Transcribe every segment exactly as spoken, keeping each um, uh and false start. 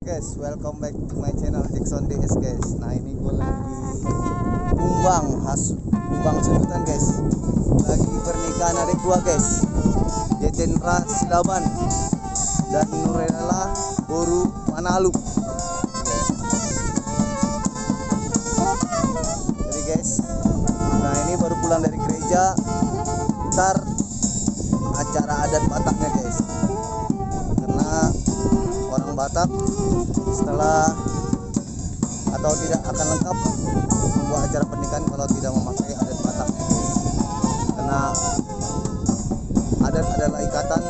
Guys, welcome back to my channel Jackson D S, guys. Nah, ini gua lagi di Kumbang, Has, Kumbang Sundutan, guys. Lagi pernikahan adik gua, guys. Jendra Silaban dan Nurella boru Manalu. Jadi, guys, nah, ini baru pulang dari gereja. Ntar acara adat Bataknya, guys. Karena orang Batak setelah atau tidak akan lengkap sebuah acara pernikahan kalau tidak memakai adat Bataknya, guys. Karena adat adalah ikatan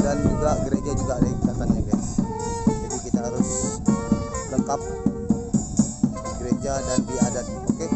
dan juga gereja juga ada ikatannya, guys. Jadi kita harus lengkap gereja dan di adat. Oke.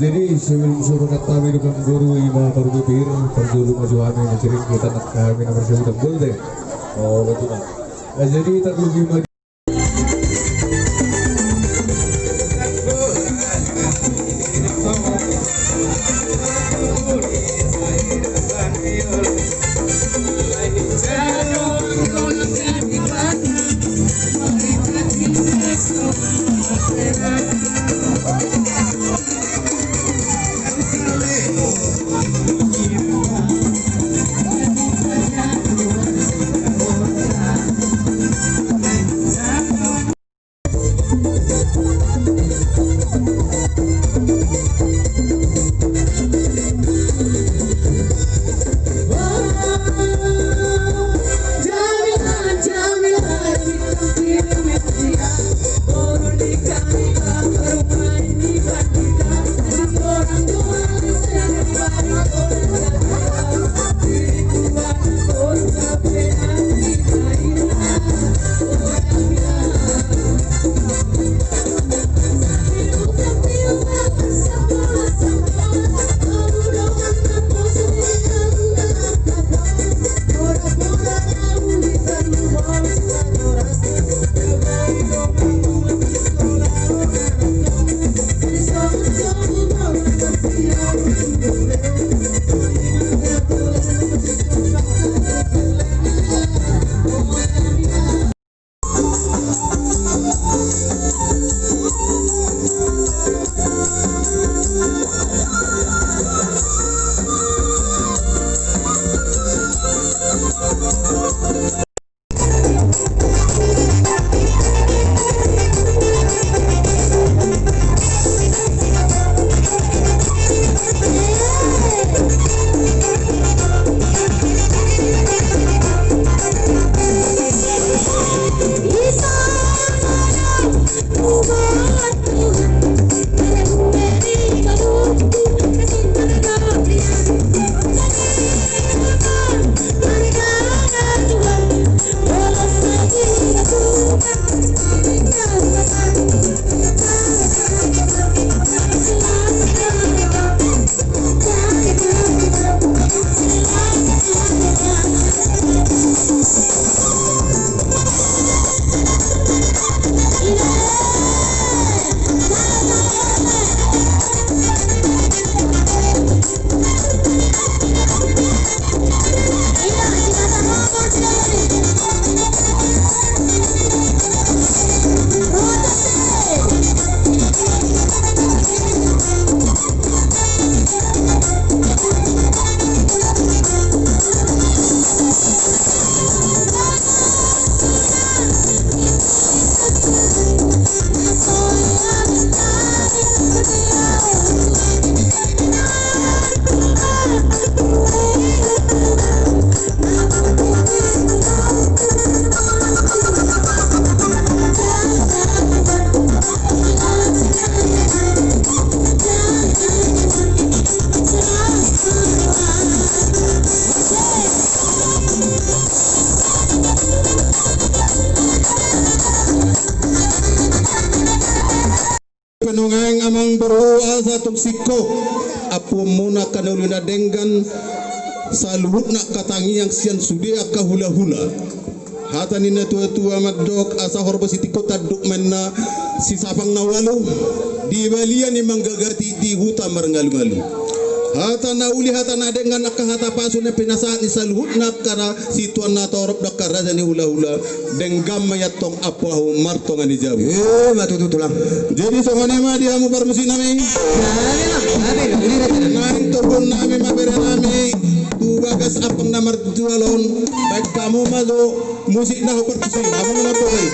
Jadi, sebelum suruh kata hami dengan guru ima parubebir, parjolo ma jo hami mansai ringkot anak hami na marsahutan bolte. Oh, betul. Nah, jadi, tarlumobi ma Panungaeng amang boru, asa tung singkop ampuonmuna angka na uli na denggan, saluhutna angka tangiang sian sude angka hulahula. Hata ni na tuatua mandok, asa horbo sitingko tanduk ma inna, sisapang na ualu di balian i manggagati, di huta marngalungalu. Hata na uli, hata na denggan, angka hata pasu na pinasahat ni saluhutna angka na situan na torop dohot angka raja ni hulahula. Denggan ma i antong, ampu ahu martonga ni jabu. Ima tutu, Tulang. Jadi songon i ma di hamu parmusiknami. Naeng tohononnami ma berenami tu bagas ampang na marjual on. Baen hamu ma jo musik na hupartusi, hamu na pogai.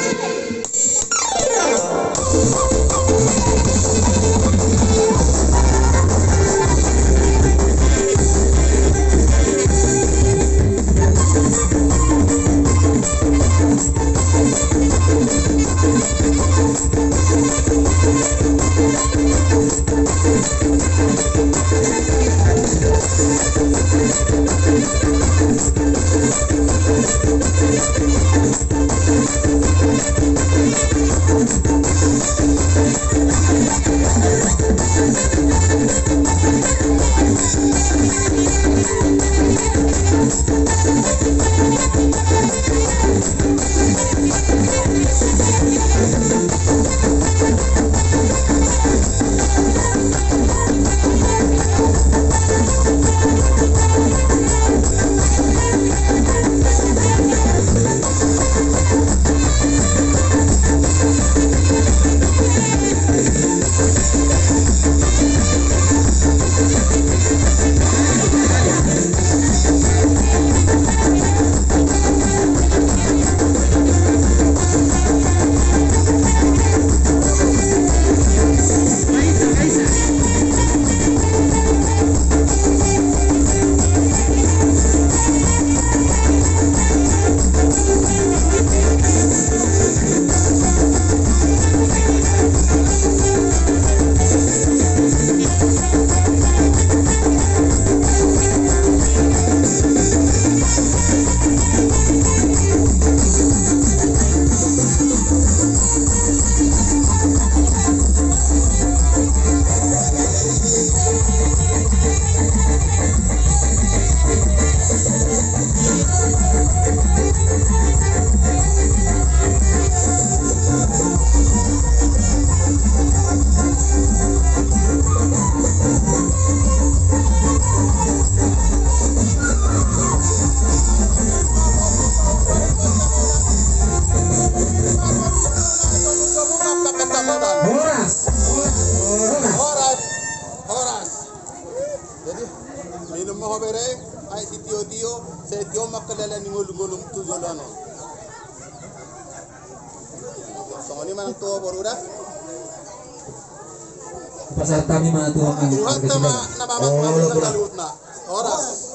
Molo bere, ai sitio-tio, sai tio ma angka leleng ni ngolu-ngolu tu joloan on. Songon i ma nang tu boru da. Pasahat hami ma tu Tuhan ma na mamasu-masu na saluhutna. Horas.